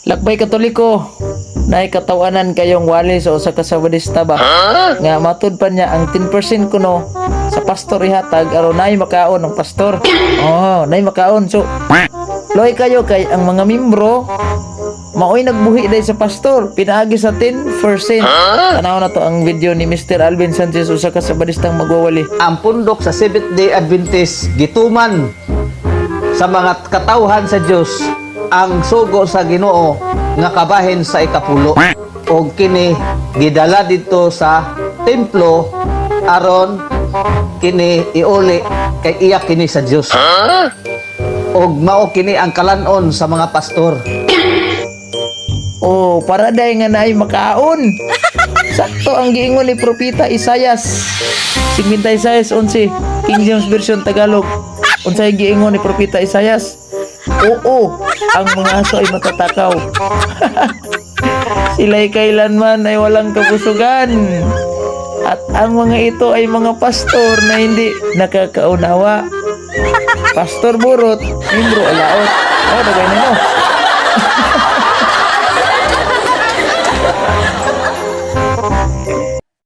Lakbay Katoliko, naay katawanan kayong wali sa usa ka Sabadista ba? Nga matud pa niya ang 10% kuno sa pastor ihatag aron naay makaon ang pastor. Oh, naay makaon. So, loy kayo kay ang mga membro maoy nagbuhi dahil sa pastor pinaagi sa 10%. Tanaw na to ang video ni Mr. Alvin Sanchez, usa ka Sabadistang magwawali. Ang pundok sa Seventh Day Adventist, gituman sa mga katawhan sa Dios ang sugo sa Ginoo nga kabahin sa ikapulo og kini gidala didto sa templo aron kini iuli kay iya kini sa Dios og mao kini ang kalanon sa mga pastor. Oh, para day nga naay makaon. Sakto ang giingon ni Propeta Isayas. 56:11, King James Version Tagalog. Unsay giingon ni Propeta Isayas? Oo, ang mga aso ay matatakaw. Sila'y kailanman ay walang kabusugan. At ang mga ito ay mga pastor na hindi nakakaunawa. Pastor burot, membro alaot. Oh, dagay na mo.